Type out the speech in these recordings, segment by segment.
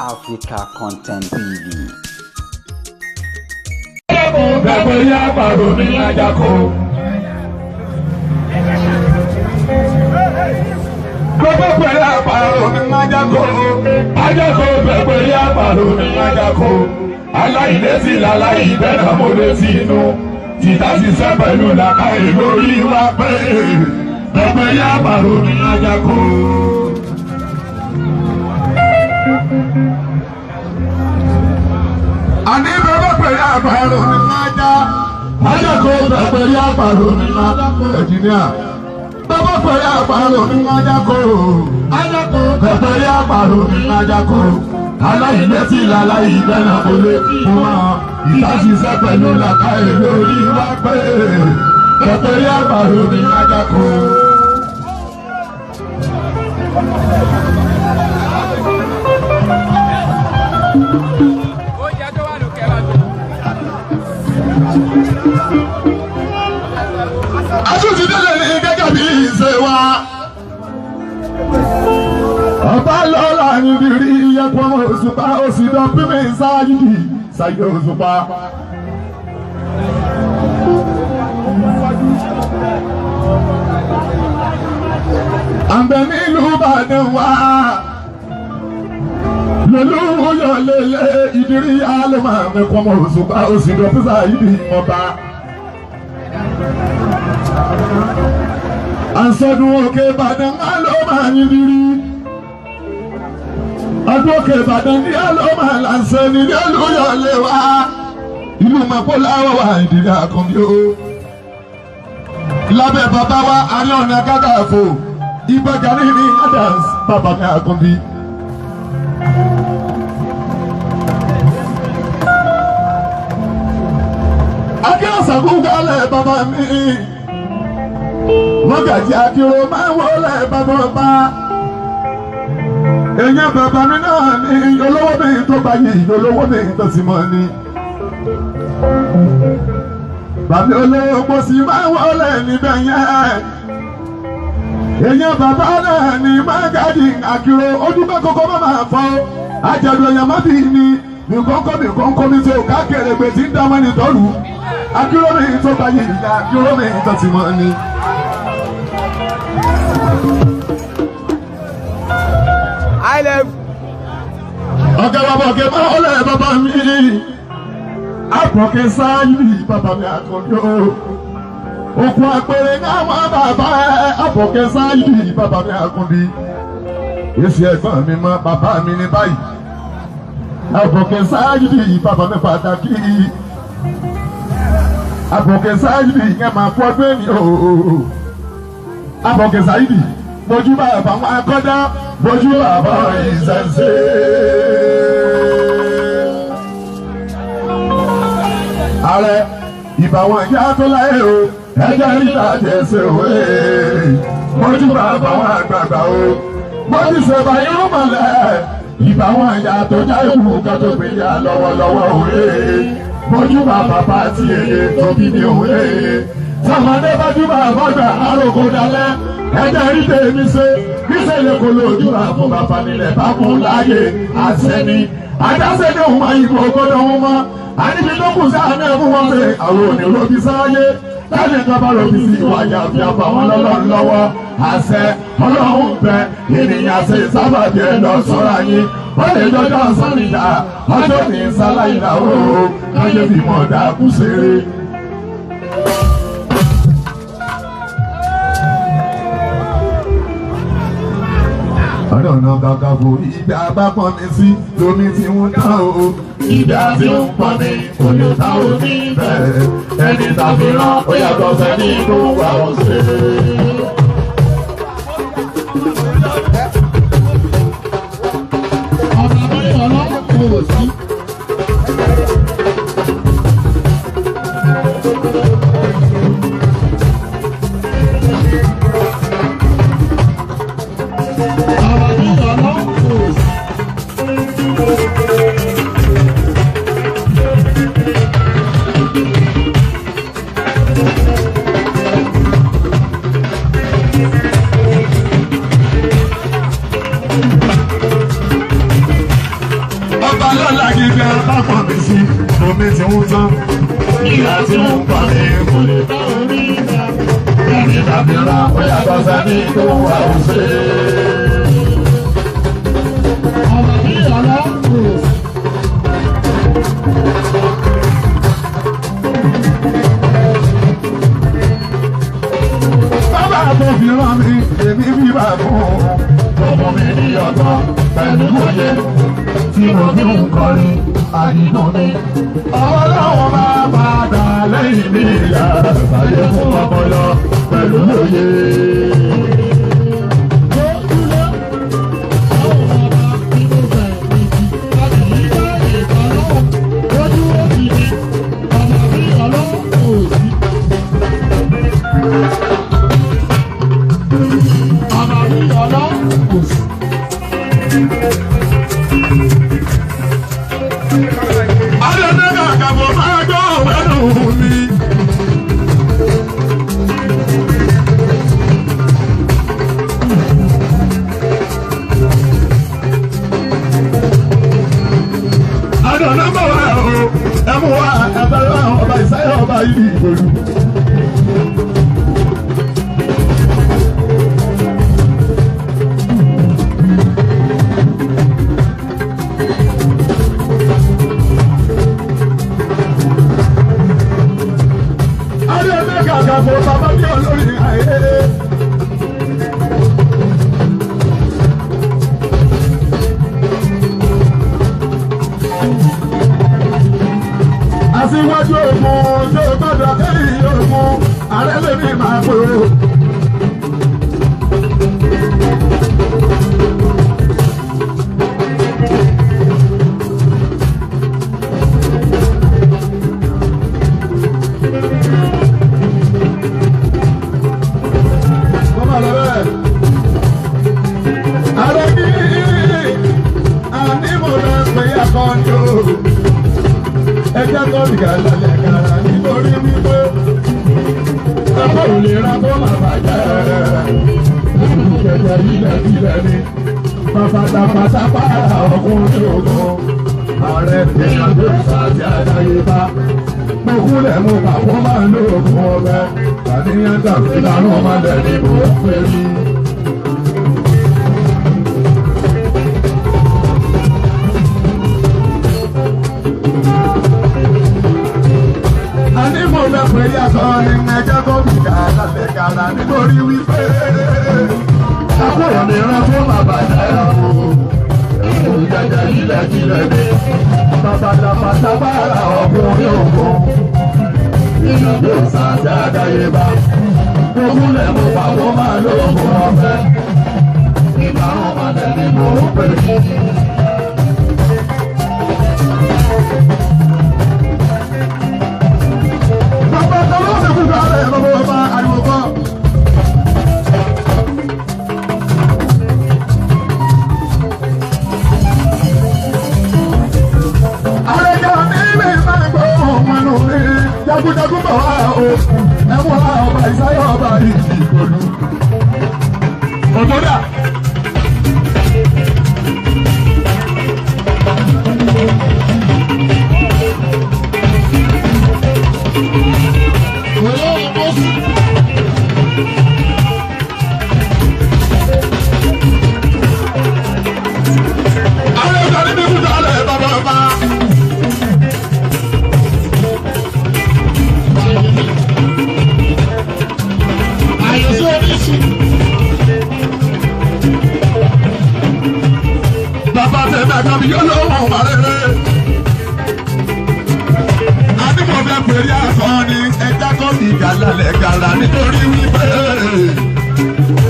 Africa Content TV. Bẹ̀bẹ̀ yá pàrọ̀ mi lájàkó. Gbogbo pẹ̀lú àpàrọ̀ mi lájàkó. Ajáko bẹ̀bẹ̀ yá pàrọ̀ mi lájàkó. Aláìlésì láláì bẹ́ẹ̀ mo lè sí inú. Tìta ṣiṣẹ́ pẹ̀lú làkàyè lórí wa pé bẹ̀bẹ̀ yá pàrọ̀ mi lájàkó. Àní bẹ́ẹ̀ pẹ̀lú àpàrọ̀ mi lájà. Ajáko bẹ̀bẹ̀ yá pàrọ̀ mi lájàkó. Ẹ̀jìníà. Bẹ́ẹ̀ pẹ̀lú àpàrọ̀ mi lájàkó. Ajáko bẹ̀bẹ̀ yá pàrọ̀ mi lájàkó. Aláìlẹ́sí láláì bẹ́ẹ̀ kò lè fún wa. Ìta ṣiṣẹ́ pẹ̀lú làkàyè lórí wa pé bẹ̀bẹ̀ yá pàrọ̀ mi lájàkó. Àtúntì délé ní gẹ́gẹ́ bí ìṣe wa. Ọba lọ́la níbi rí iyẹ̀pọ̀ òṣùpá oṣù dán pínpín sáyidì sáyidì òṣùpá. Àǹbẹ̀ nílùú Ìbàdàn wá. Lolúyọ̀ lélẹ̀ ìdírí alẹ́ máa ń kọ́ ọmọ òṣùpá oṣù dán pínpín sáyidì ọba. Àǹsọ̀dún òkè Ìbàdàn á ló máa ń dirí. Ọdún òkè Ìbàdàn ní á ló máa làǹṣẹ́ ní ní Olúyọ̀lé wa. Ìlú Mọ̀pọ́láwọ̀ wà ìdílé Àkànbí o. Lábẹ́ bàbá wa Ààrẹ Ọ̀nà Kakanfò, Ìbà Gani ní Adams, bàbá mi Àkànbí. Akíọ̀sán kálẹ̀ bàbá mi. Mọ́gàjí Akíró máa ń wọlé bàbá ọba. Èèyàn bàbá mi náà ní olówó mi tó báyìí, olówó mi tó sì mọ́ ni. Bàbá olówó kò sì máa ń wọlé níbẹ̀ yẹn. Èèyàn bàbá náà ní Mọ́gàjí Akíró ojúmọ́ kókó má máa fọ́. Àjẹ̀dù èèyàn má bì ní nìkọ́ńkọ́ nìkọ́ńkọ́ mi tó káàkiri gbè tí ń dá mọ́ni tọ́lù. Akíró mi tó báyìí, Akíró mi tó sì mọ́ ni. Ọ̀gá bàbá ọ̀gá bá ọlẹ́ bàbá mi. Àpọ̀kẹ́ sáyidì bàbá mi Àkànbí o. Òkú àpèrè náà bàbá ẹ̀ àpọ̀kẹ́ sáyidì bàbá mi Àkànbí. Èsì ẹ̀gbọ́n mi mọ́ bàbá mi ní báyìí. Àpọ̀kẹ́ sáyidì bàbá mi pàtàkì. Àpọ̀kẹ́ sáyidì yẹn máa fọ́ gbé mi o. Àpọ̀kẹ́ sáyidì mojú bàbá wọn akọ́dá mojú bàbá ìṣẹ̀ṣe. Ààrẹ ìbà wọn ìyá tó láyé o, ẹjẹ́ ríta jẹ̀ṣẹ̀ o, mojú bàbá wọn àgbààgbà o, mojú ṣẹ̀bà irúnmọ̀lẹ̀, ìbà wọn ìyá tó já ìwù kan tó gbé yà lọ́wọ́lọ́wọ́ o, mojú bàbá bá ti èyẹ tó bí mi o, sàmàdé bá jú bàbá gbà àròkọ dalẹ̀. Ẹjẹ́ rí tèmi ṣe níṣẹ́lẹ̀ kò lójú àfún bàbá nílẹ̀ bá kún láàyè àṣẹni. Àdáṣe ní òun máa yìnbọn gbọ́dọ̀ wọn mọ́. Àníbi tó kù sáà náà fún wọn pé àwọn òní ròbí sáyé. Láti ìjọba ròbí sí ìwà àyàfi àbá wọn lọ́lọ́run lọ́wọ́. Àṣẹ ọlọ́run bẹ ènìyàn ṣe sábàbí ẹ lọ sọ́ra yín. Ó lè jọjọ́ sọ́nìyà ọjọ́ ní sáláìlà ó káyé bímọ dàkú ṣeré. Ọ̀nà Kakanfò ìgbà bá pọn mi sí lomi tí ń tán o. Ìgbà tí ń pọn mi kò lè ta omi bẹ́ẹ̀. Ẹni tàbí rán ó yàtọ̀ sẹ́ni tó wà ó ṣe. Ọ̀nà àbáyọ̀ kò sí. Kànga bá pọ̀ mí sí, omi ti ń tán. Ìyá tí ń pa mí kò lè bá orí gbà. Ẹni tàbí ra ó yàtọ̀ sẹ́ni tó wà ó ṣe. Ọmọ bí ọlọ́run. Bàbá tó fi rán mi, èmi bíbà fún ọmọ mi ní ọgbọ́n pẹ̀lú òye tí mo fi ń kọrin àdìgún mi. Ọlọ́run máa padà lẹ́yìn mi ìyá àṣàyẹ fún ọpọlọ pẹ̀lú òye. Adé kàkàbọ̀ máa gbọ́ ẹnu mi. Adọ̀nà bọ̀ wá o, ẹ mú wa ẹ̀fẹ̀rẹ̀ ọba ìsáyẹ̀ ọba yìí ìgbòlù. Adọ̀nà kàkàbọ̀ bàbá bí olórí ayé. Aṣíwájú ogun tó gbọ́dọ̀ kẹ́yìn ogun, ààrẹ lèmi máa pè ó. Kọ́mọ lọ bẹ́ẹ̀. Ààrẹ kí àní mo lọ pé akọni o ẹjẹ́ tó rí gàlálẹ̀ gàrà nítorí wípé ẹgbẹ́ ò lè ra tó máa bàjẹ́ jẹjẹ ilẹ̀ ilẹ̀ ni pátápátápá ọkùnrin ogun ààrẹ èèyàn tó sàbí àdáyébá mo kúlẹ̀ mo bà wọ́n máa ń lo oògùn ọbẹ̀ àníyàn tàbí ìlànà ọmọdé ni mo ń pè mí. Àní mo fẹ́ pé yàtọ̀ ní ẹjẹ́ tó fi gàrà lè gàrà nítorí wípé àbúrò mi rán tó bàbá jẹ́ o. Ẹ̀rù jẹjẹ ilẹ̀ tilẹ̀ ní bàbàdàbàtàbà ọkùnrin ògùn. Ìyàgbé sàdé àdáyébá. Mo kúnlẹ̀ mo pa mo máa lo ògùn ọ̀fẹ́. Ìbárùn padà ni mo ń pè é. Bàbá kan ló fi kúkú ara ẹ̀ bàbá bàbá ariwo kọ́. Àrẹ̀jà mi mi máa gbọ́ ọmọ mi. Jagunjagun bọ̀ wá o, ẹ mú wa ọba ìsáyọ̀ ọba ìdìgbòlù. Òtòdà. Àrẹ̀jà mi mi kúkú ara ẹ̀ bàbá bàbá. Bàbá tẹ̀lé àkàbí yóò lọ́wọ́ wà rere. Adébọ̀bẹ̀ pèrè àtọ́ ni ẹja kọ́ ní gàlálẹ̀ gàlà nítorí wípé.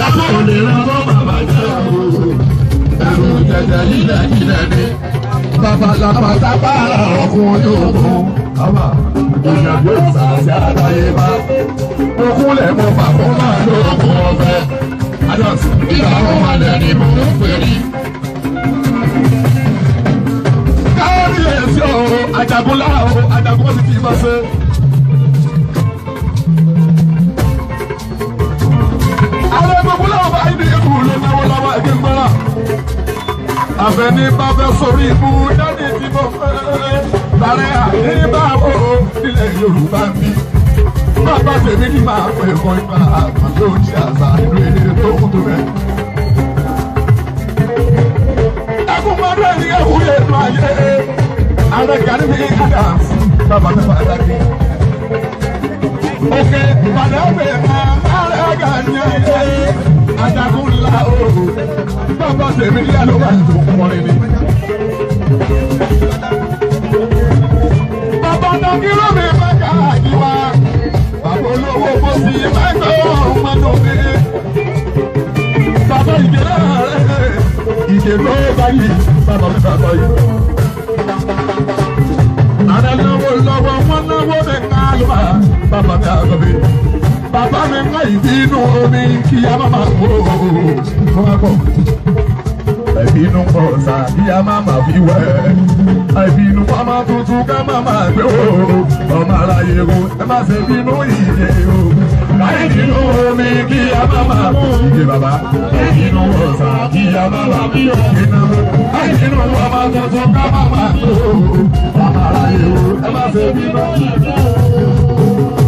Ẹ̀fọ́ ò lè rán bọ́ bàbá jẹ́ o. Ẹ̀rù jẹjẹ ilẹ̀ ilẹ̀ ni. Bàbá làbàtà bá ọkùnrin òkun. Bàbá ìyàgbé sàṣẹ àdáyé bá. Mo kúnlẹ̀ mo fà fún máa lóògùn ọ̀fẹ́. Adọ́sí ìlànà ọmọdé ni mo ń pè ní. Kábíyèsí o, Ajagunlá o, Ajagun wọ́n ti fi ìbọn ṣe. Àwọn gbogbo láwọn bá ibi ikú ló náwó lọ́wọ́ ẹgbẹ́ gbọ́nà. Àfẹ́ni bá fẹ́ sórí ikú dání ti bọ́. gbogbo lárẹ́ àdébáwò nílẹ̀ Yorùbá ń bí. Bàbá tèmi ní máa pè kọ́ ipa àgbàdo ti àṣà ìlú èdè tó kù tó bẹ́ẹ̀. Ẹkún mọ́dún ẹni ẹ̀wúyẹ̀ ètò ayé. Ààrẹ Gani mi Adams, bàbá mi pàtàkì. Òkè Ìbàdàn ọ̀bẹ̀ máa ààrẹ Gani ayé. Ajagun ńlá o. Bàbá tèmi ní àlọ́ àti òkùnrin ni. Bàbá Nàgírò mi máa ká àjíwá. Bàbá olówó kò sí mẹ́tọ́ ọmọdé mi. Bàbá ìjẹ́lá rẹ̀ ìdè ló báyìí bàbá mi bàbá yìí. Ààrẹ náwó lọ́wọ́ wọn náwó mi ká ló máa bàbá mi àgọ́bí. Bàbá mi ká ìbínú omi kí a má máa wò ó fún akọ. Àìbínú ọ̀sà kí a má máa fi wẹ̀. Àìbínú ọmọ tuntun ká má máa gbé o. Ọmọ aráyé o, ẹ má ṣe bínú ìyè o. Àìbínú omi kí a má máa ìyè bàbá. Àìbínú ọ̀sà kí a má máa fi wẹ̀. Àìbínú ọmọ tuntun ká má máa gbé o. Ọmọ aráyé o, ẹ má ṣe bínú ìyè o.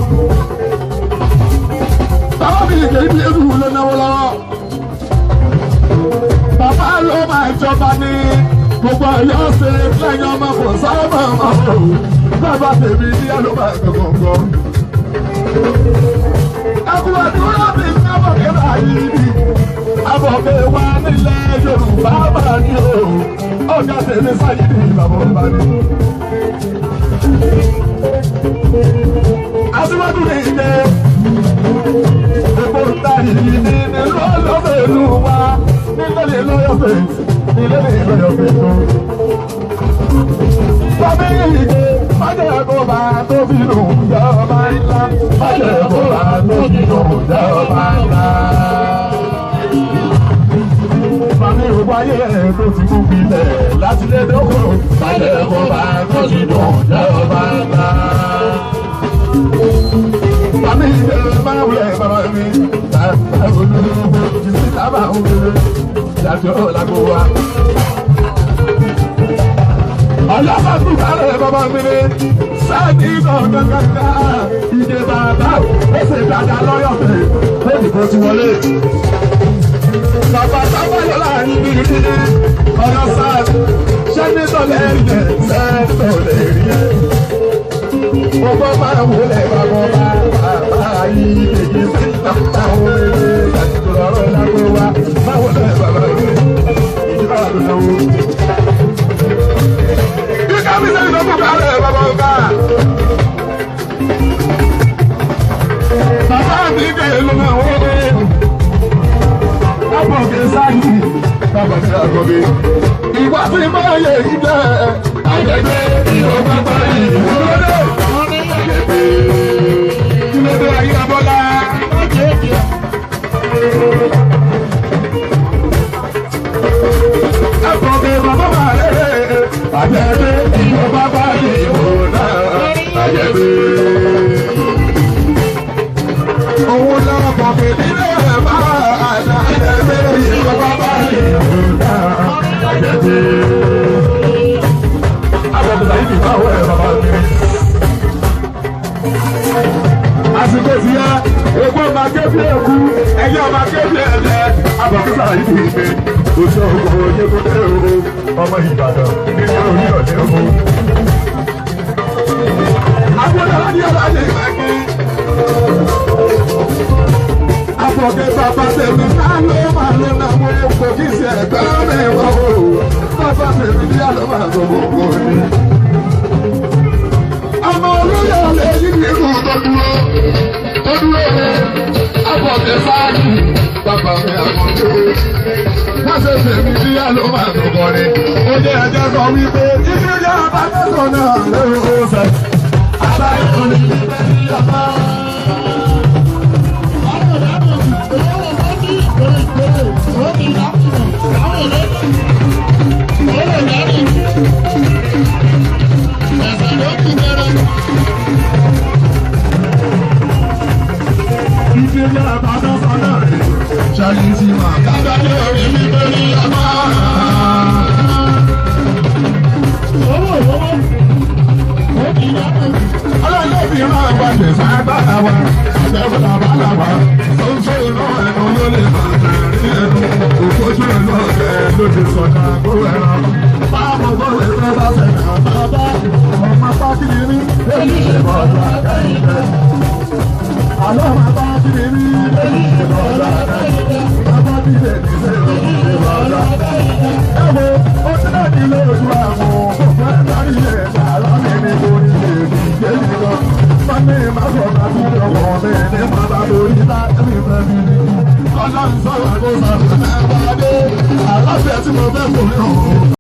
Bàbá mi kì í bí ewu ló náwó lọ́wọ́. Bàbá ló máa jọba ní gbogbo Ọ̀yọ́ ṣe lẹ́yìn ọmọ kò sábà máa wò. Bàbá tèmi ní àlùbà gbọ̀ngàn. Ẹkún àdúrà mi ní abọ̀kẹ́ báyìí ni. Abọ̀kẹ́ wa nílẹ̀ Yorùbá máa ní o. Ọ̀gá tèmi sáyé ní bàbá ọba ni. Aṣíwájú ní ìjẹ́ gbogbo ń ta yìí ní nílùú ọlọ́mọ ìlú wa. Nílẹ̀ lọ́yọ̀ fèsì, nílẹ̀ lọ́yọ̀ fèsì. Bàbá yìí dé, májẹ̀ kó bá tó fi lù jọba ńlá. Májẹ̀ kó bá tó fi lù jọba ńlá. Màmí ògbó ayé tó ti kú gbilẹ̀ láti lé dóko. Májẹ̀ kó bá tó fi lù jọba ńlá. Màmí ìdè máa wulẹ̀ bàbá mi. Bàbá olúwo ti sí sábà ń wulẹ̀. Yàtọ̀ làgbo wa. Ọlọ́pàá kú kálẹ̀ bàbá mi ni. Sáàdì kọ̀ọ̀kan kankan. Ìdè bàbá ó ṣe dáadáa lọ́yọ̀ pé lónìí kò ti wọlé. Bàbá sábà lọ láàrin bíi ọ̀nà sáàdì. Sẹ́nitọ̀ lẹ́rìí yẹn, sẹ́nitọ̀ lẹ́rìí yẹn. Gbogbo máa wọlé bàbá bàbá yìí kejì sí bàbá wọlé. Yàtọ̀ lọ́rọ̀ lágbo wa. Máa wọlé bàbá yìí. Ìjọba ló náwó. Kíkà mi sẹ́yìn lọ́kùn kálẹ̀ bàbá ọ̀gá. Bàbá mi kẹ́ ló náà wó. Àbọ̀kẹ́ sáyì bàbá mi àgọ́bí. Ìwà tí máa yẹ ìjẹ́ àjẹgbẹ́ ìwọ bàbá yìí. Kílódé? Kílódé ayé abọ́lá? Àbọ̀kẹ́ bàbá wà lẹ́rẹ̀. Àjẹgbẹ́ ìwọ bàbá yìí wò náà. Àjẹgbẹ́. Òun lọ́kọ̀ kìíní lè bá àná. Àjẹgbẹ́ ìwọ bàbá yìí wò náà. Àjẹgbẹ́. Àbọ̀kẹ́ sàyídì báwo ẹ̀ bàbá mi. Àsìkò ti yá, egbò máa ké bí eku, ẹyẹ máa ké bí ẹyẹ. Àbọ̀kẹ́ sàyídì mi, oṣù ogun oyégúndé o, ọmọ Ìbàdàn nínú orí ọ̀dẹ́ o. Agbóná ní ọ̀la ní ìgbàgbé. Àbọ̀kẹ́ bàbá tèmi náà ló máa ló náà wọ́n kò kí sí ẹ̀gbẹ́ mi wọ́n o. Bàbá tèmi ní àlọ́ máa sọ gbogbo ni. Ọmọ olóyè ọ̀lẹ́ yìí ní ìlú tó dúró. Tó dúró rẹ̀. Àbọ̀kẹ́ sáàyè bàbá mi àkọ́kọ́. Má ṣe tèmi ní àlọ́ máa sọ kọrin. Ó jẹ́ ẹjẹ́ sọ wípé ìdílé àbájọ́sọ náà ló ń sọ. Àbáyọ̀ ní ìgbẹ́ ní ọmọ. Ìdílé àbájọ́sọ náà rè. Ṣáyé ti máa dájọ́ orí mi lórí ọmọ. ló ti sọ̀dà kó ẹran. Báwo bó lè fẹ́ bá sẹ̀yìn bàbá? Ọmọ pákìrì mi, èyí ṣe bọ̀dọ̀ àkẹ́yìndé. Àlọ́ ọmọ pákìrì mi, èyí ṣe bọ̀dọ̀ àkẹ́yìndé. Bàbá bí lè ní ṣe èyí ṣe bọ̀dọ̀ àkẹ́yìndé. Ẹ wo, ó ti náà ní lójú àwọn òfin ẹ̀dárí ẹ̀ àlọ́ mi ní orí èmi jẹ́ nìkan. Sọ́ni má sọ ma tún lọ wọ̀ mí ní bàbá lórí tá ẹ̀mí fẹ́ mi ní. Ọlọ́run sọ̀rọ̀ kó sọ̀rọ̀ náà wá dé. Àlọ́fẹ́ tí mo fẹ́ kò ní òun.